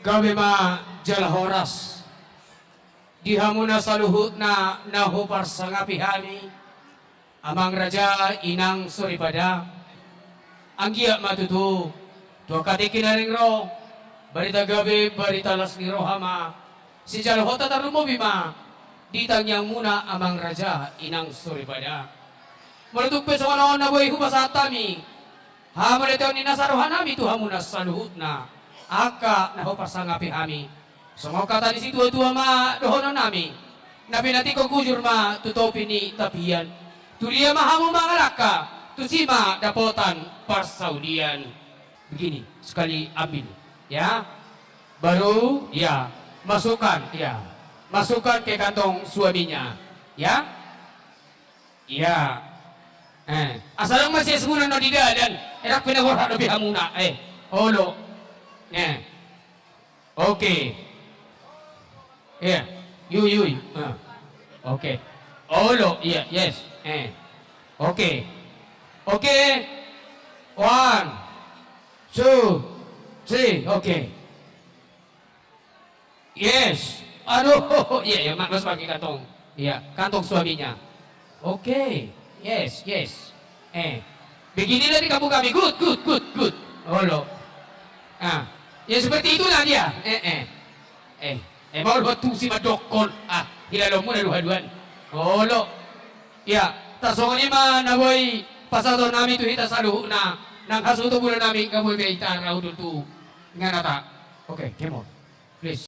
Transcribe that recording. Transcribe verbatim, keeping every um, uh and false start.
Gabe ma jala horas di hamuna saluhutna na huparsangapi hami, Amang Raja, Inang Soripada. Anggiat ma tutu tu angka tingki na naeng ro, barita gabe, barita las ni roha ma sijalo hata, tarlumobi ma di tangiangmuna, Amang Raja, Inang Soripada. Molo tung pe songon on na boi hupasahat hami hamauliateon ni nasa rohanami tu hamuna saluhutna angka na huparsangapi hami. Songon hata ni situatua ma dohononnami: Na pinatik hujur ma tu topi ni tapian, tulia ma hamu mangalangka, tusi ma dapotan parsaulian. Begini, sekali ambil, ya. Baru, ya, masukkan, ya. Masukkan ke kantong suaminya, ya. Iya. Eh, asa dang masias muna na di dalan. Enak pe na borhat dope hamuna. Eh, olo. Eh. Oke. Iya. Yui, yui. Ah. Oke. Olo, iya, yes. Eh. Oke. Oke. One, two, three. Oke. Yes. Aduh, iya, iya, ma-, masuk lagi kantong. Iya, kantong suaminya. Oke. Yes, yes. Eh. Beginilah di kampung kami. Good, good, good, good. Olo. Ah. Ya, seperti itulah dia. Eh, eh. Eh. Eh, mau lu tusi ma dokon. Ah, hilalomuna dua-duan. Olo. Ya, tarsongon i ma na boi pasahatonnami tu hita saluhutna. Nang hasuhuton bulanami, gabe ma hita rau tu ingananta. Oke, come on.